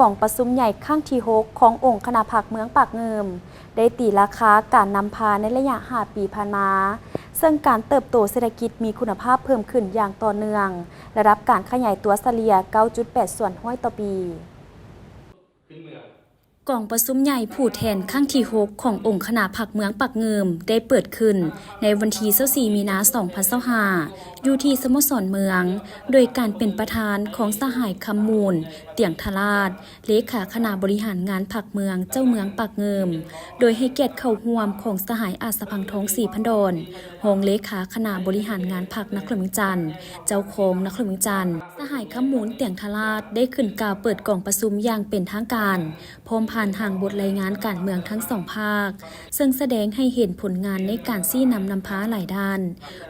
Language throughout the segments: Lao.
ກອງປະຊຸມໃຫຍ່ຄັ້ງທີຫົກຂອງອົງຄະນະພັກເມືອງປາກງື່ມ ໄດ້ຕີລາຄາການນຳພາໃນໄລຍະຫ້າປີຜ່ານມາ, ເຊິ່ງການເຕີບໂຕເສດຖະກິດມີຄຸນນະພາບເພີ່ມຂຶ້ນຢ່າງຕໍ່ເນື່ອງ, ລະດັບການຂະຫຍາຍຕົວສະເລ່ຍເກົ້າຈຸດແປດສ່ວນຮ້ອຍຕໍ່ປີ. ກອງປະຊຸມໃຫຍ່ຜູ້ແທນຄັ້ງທີຫົກຂອງອົງຄະນະພັກເມືອງປາກງື່ມ ໄດ້ເປີດຂຶ້ນໃນວັນທີຊາວສີ່ມີນາສອງພັນຊາວຫ້າ ຢູ່ທີ່ສະໂມສອນເມືອງ ໂດຍການເປັນປະທານຂອງສະຫາຍ ຄຳມູນ ຕຽງທະລາດ ເລຂາຄະນະບໍລິຫານງານພັກເມືອງ ເຈົ້າເມືອງປາກງື່ມ, ໂດຍໃຫ້ກຽດເຂົ້າຮ່ວມຂອງສະຫາຍ ອາດສະພັງທອງ ສີພັນດອນ ຮອງເລຂາຄະນະບໍລິຫານງານພັກນະຄອນຫຼວງວຽງຈັນ ເຈົ້າຄອງນະຄອນຫຼວງວຽງຈັນ. ສະຫາຍ ຄຳມູນ ຕຽງທະລາດ ໄດ້ຂຶ້ນກ່າວເປີດກອງປະຊຸມຢ່າງເປັນທາງການ ພ້ອມຜ່ານຮ່າງບົດລາຍງານການເມືອງທັງສອງພາກ, ເຊິ່ງສະແດງໃຫ້ເຫັນຜົນງານໃນການຊີ້ນຳນຳພາຫຼາຍດ້ານ,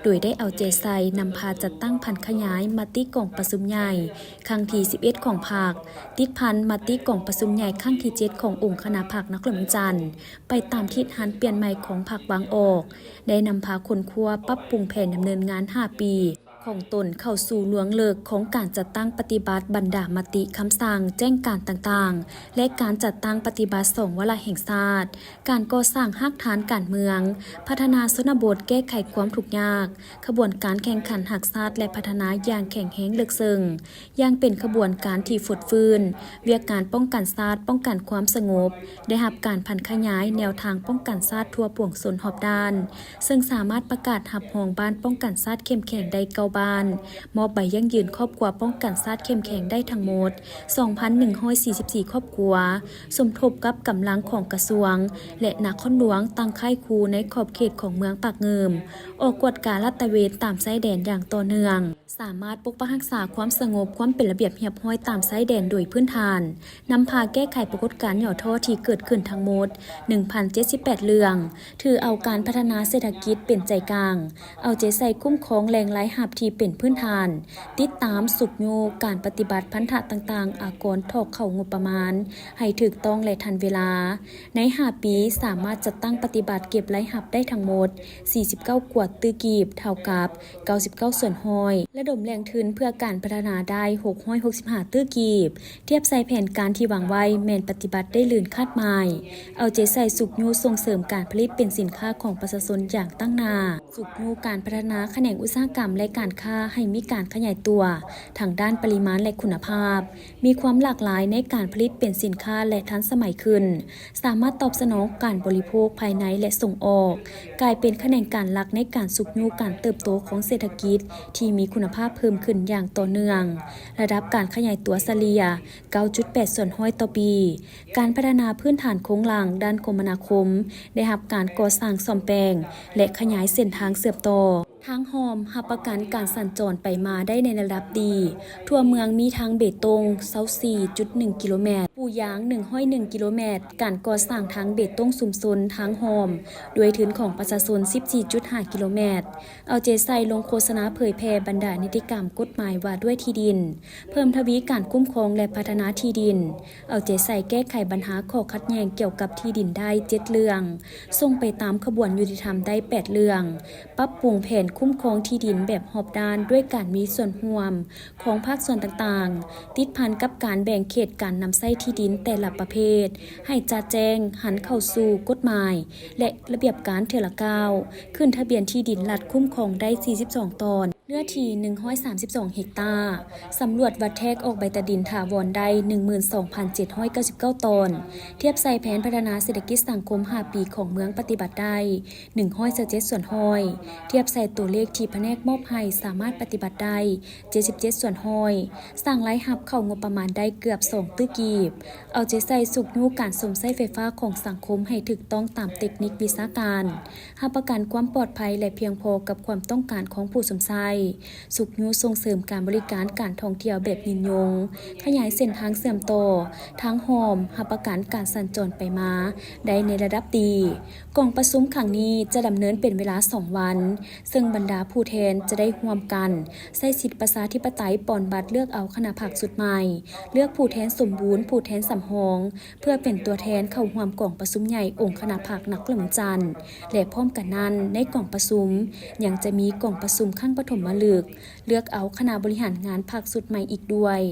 ໂດຍໄດ້ເອົາໃຈໃສ່ນຳພາຈັດຕັ້ງຜັນຂະຫຍາຍມະຕິກອງປະຊຸມໃຫຍ່ຄັ້ງທີສິບເອັດຂອງພັກ, ຕິດພັນມະຕິກອງປະຊຸມໃຫຍ່ຄັ້ງທີເຈັດຂອງອົງຄະນະພັກນະຄອນຫຼວງວຽງຈັນ ໄປຕາມທິດຫັນປ່ຽນໃໝ່ຂອງພັກວາງອອກ, ໄດ້ນຳພາຄົ້ນຄວ້າປັບປຸງແຜນດຳເນີນງານຫ້າປີ ຂອງຕົນເຂົ້າສູ່ລວງເລິກຂອງການຈັດຕັ້ງປະຕິບັດບັນດາມະຕິ, ຄຳສັ່ງ, ແຈ້ງການຕ່າງໆ ແລະ ການຈັດຕັ້ງປະຕິບັດສອງວາລະແຫ່ງຊາດ, ການກໍ່ສ້າງຮາກຖານການເມືອງ, ພັດທະນາຊົນນະບົດ, ແກ້ໄຂຄວາມທຸກຍາກ, ຂະບວນການແຂ່ງຂັນຮັກຊາດ ແລະ ພັດທະນາຢ່າງແຂງແຮງເລິກເຊິ່ງ, ຢ່າງເປັນຂະບວນການທີ່ຟົດຟື້ນ, ວຽກງານປ້ອງກັນຊາດ, ປ້ອງກັນຄວາມສະຫງົບ, ໄດ້ຮັບການຜັນຂະຫຍາຍແນວທາງປ້ອງກັນຊາດທົ່ວປວງຊົນຮອບດ້ານ, ເຊິ່ງສາມາດປະກາດຮັບຮອງບ້ານປ້ອງກັນຊາດເຂັ້ມແຂງໄດ້ເກົ້າບ້ານ, ມອບໃບຢັ້ງຢືນຄອບຄົວປ້ອງກັນຊາດເຂັ້ມແຂງໄດ້ທັງໝົດສອງພັນໜຶ່ງຮ້ອຍສີ່ສິບສີ່ຄອບຄົວ, ສົມທົບກັບກຳລັງຂອງກະຊວງ ແລະ ນະຄອນຫຼວງຕັ້ງຄ້າຍຄູ່ໃນຂອບເຂດຂອງເມືອງປາກງື່ມ, ອອກກວດກາລາດຕະເວນຕາມຊາຍແດນຢ່າງຕໍ່ເນື່ອງ. ສາມາດປົກປັກຮັກສາຄວາມສະຫງົບ, ຄວາມເປັນລະບຽບຮຽບຮ້ອຍຕາມຊາຍແດນໂດຍພື້ນຖານ, ນຳພາແກ້ໄຂປາກົດການຫຍໍ້ທໍ້ທີ່ເກີດຂຶ້ນທັງໝົດໜຶ່ງພັນເຈັດສິບແປດເລື່ອງ, ຖືເອົາການພັດທະນາເສດຖະກິດເປັນໃຈກາງ, ເອົາໃຈໃສ່ຄຸ້ມຄອງແຫຼ່ງລາຍຮັບທີ່ເປັນພື້ນຖານ, ຕິດຕາມຊຸກຍູ້ການປະຕິບັດພັນທະຕ່າງໆ ອາກອນຖອກເຂົ້າງົບປະມານໃຫ້ຖືກຕ້ອງ ແລະ ທັນເວລາ. ໃນຫ້າປີ ສາມາດຈັດຕັ້ງປະຕິບັດເກັບລາຍຮັບໄດ້ທັງໝົດສີ່ສິບເກົ້າກວ່າຕື້ກີບ, ເທົ່າກັບ ເກົ້າສິບເກົ້າສ່ວນຮ້ອຍ, ລະດົມແຫຼ່ງທຶນເພື່ອການພັດທະນາໄດ້ຫົກຮ້ອຍຫົກສິບຫ້າຕື້ກີບ. ທຽບໃສ່ແຜນການທີ່ວາງໄວ້ແມ່ນປະຕິບັດໄດ້ລື່ນຄາດໝາຍ, ເອົາໃຈໃສ່ຊຸກຍູ້ສົ່ງເສີມການຜະລິດເປັນສິນຄ້າຂອງປະຊາຊົນຢ່າງຕັ້ງໜ້າ, ຊຸກຍູ້ການພັດທະນາຂະແໜງອຸດສາຫະກຳ ແລະ ການຄ້າໃຫ້ມີການຂະຫຍາຍຕົວທາງດ້ານປະລິມານ ແລະ ຄຸນນະພາບ, ມີຄວາມຫຼາກຫຼາຍໃນການຜະລິດເປັນສິນຄ້າ ແລະ ທັນສະໄໝຂຶ້ນ, ສາມາດຕອບສະໜອງການບໍລິໂພກພາຍໃນ ແລະ ສົ່ງອອກ, ກາຍເປັນຂະແໜງການຫຼັກໃນການຊຸກຍູ້ການເຕີບໂຕຂອງເສດຖະກິດທີ່ມີຄຸນນະພາບເພີ່ມຂຶ້ນຢ່າງຕໍ່ເນື່ອງ, ລະດັບການຂະຫຍາຍຕົວສະເລ່ຍເກົ້າຈຸດແປດສ່ວນຮ້ອຍຕໍ່ປີ. ການພັດທະນາພື້ນຖານໂຄງລ່າງດ້ານຄົມມະນາຄົມ ໄດ້ຮັບການກໍ່ສ້າງສ້ອມແປງ ແລະ ຂະຫຍາຍເສັ້ນທາງເຊື່ອມຕໍ່. ທາງຮ່ອມຮັບປະກັນການສັນຈອນໄປມາໄດ້ໃນລະດັບດີ. ທົ່ວເມືອງມີທາງເບຕົງຊາວສີ່ຈຸດໜຶ່ງກິໂລແມັດ, ປູຢາງໜຶ່ງຮ້ອຍໜຶ່ງກິໂລແມັດ, ການກໍ່ສ້າງທາງເບຕົງຊຸມຊົນທາງຮ່ອມດ້ວຍທຶນຂອງປະຊາຊົນສິບສີ່ຈຸດຫ້າກິໂລແມັດ. ເອົາໃຈໃສ່ລົງໂຄສະນາເຜີຍແຜ່ບັນດານິຕິກຳກົດໝາຍວ່າດ້ວຍທີ່ດິນ, ເພີ່ມທະວີການຄຸ້ມຄອງ ແລະ ພັດທະນາທີ່ດິນ, ເອົາໃຈໃສ່ແກ້ໄຂບັນຫາຂໍ້ຂັດແຍ່ງກ່ຽວກັບທີ່ດິນໄດ້ເຈັດເລື່ອງ, ສົ່ງໄປຕາມຂະບວນຍຸຕິທຳໄດ້ແປດເລື່ອງ, ປັບປຸງແຜນຄຸ້ມຄອງທີ່ດິນແບບຮອບດ້ານດ້ວຍການມີສ່ວນຮ່ວມຂອງພາກສ່ວນຕ່າງໆ, ຕິດພັນກັບການແບ່ງເຂດການນຳໃຊ້ທີ່ດິນແຕ່ລະປະເພດໃຫ້ຈະແຈ້ງຫັນເຂົ້າສູ່ກົດໝາຍ ແລະ ລະບຽບການເທື່ອລະກ້າວ, ຂຶ້ນທະບຽນທີ່ດິນລັດຄຸ້ມຄອງໄດ້ສີ່ສິບສອງຕອນ, ເນື້ອທີ່ໜຶ່ງຮ້ອຍສາມສິບສອງເຮັກຕາ, ສຳຫຼວດວັດແທກອອກໃບຕາດິນຖາວອນໄດ້ໜຶ່ງໝື່ນສອງພັນເຈັດຮ້ອຍເກົ້າສິບເກົ້າຕອນ, ທຽບໃສ່ແຜນພັດທະນາເສດຖະກິດສັງຄົມຫ້າປີຂອງເມືອງປະຕິບັດໄດ້ໜຶ່ງຮ້ອຍຊາວເຈັດສ່ວນຮ້ອຍ, ທຽບໃສ່ຕົວເລກທີ່ພະແນກມອບໃຫ້ສາມາດປະຕິບັດໄດ້ເຈັດສິບເຈັດສ່ວນຮ້ອຍ, ສ້າງລາຍຮັບເຂົ້າງົບປະມານໄດ້ເກືອບສອງຕື້ກີບ. ເອົາໃຈໃສ່ຊຸກຍູ້ການຊົມໃຊ້ໄຟຟ້າຂອງສັງຄົມໃຫ້ຖືກຕ້ອງຕາມເຕັກນິກວິຊາການ, ຮັບປະກັນຄວາມປອດໄພ ແລະ ພຽງພໍກັບຄວາມຕ້ອງການຂອງຜູ້ຊົມໃຊ້, ຊຸກຍູ້ສົ່ງເສີມການບໍລິການການທ່ອງທ່ຽວແບບຍືນຍົງ, ຂະຫຍາຍເສັ້ນທາງເຊື່ອມຕໍ່ທາງຮ່ອມ, ຮັບປະກັນການສັນຈອນໄປມາໄດ້ໃນລະດັບດີ. ກອງປະຊຸມຄັ້ງນີ້ຈະດຳເນີນເປັນເວລາສອງວັນ, ເຊິ່ງບັນດາຜູ້ແທນຈະໄດ້ຮ່ວມກັນໃຊ້ສິດປະຊາທິປະໄຕປ່ອນບັດເລືອກເອົາຄະນະພັກຊຸດໃໝ່, ເລືອກຜູ້ແທນສົມບູນ, ຜູ້ແທນສຳຮອງ, ເພື່ອເປັນຕົວແທນເຂົ້າຮ່ວມກອງປະຊຸມໃຫຍ່ອົງຄະນະພັກນະຄອນຫຼວງວຽງຈັນ ແລະ ພ້ອມກັນນັ້ນ, ໃນກອງປະຊຸມຍັງຈະມີກອງປະຊຸມຄັ້ງປະຖົມມະລຶກ ເລືອກເອົາຄະນະບໍລິຫານງານພັກຊຸດໃໝ່ອີກດ້ວຍ.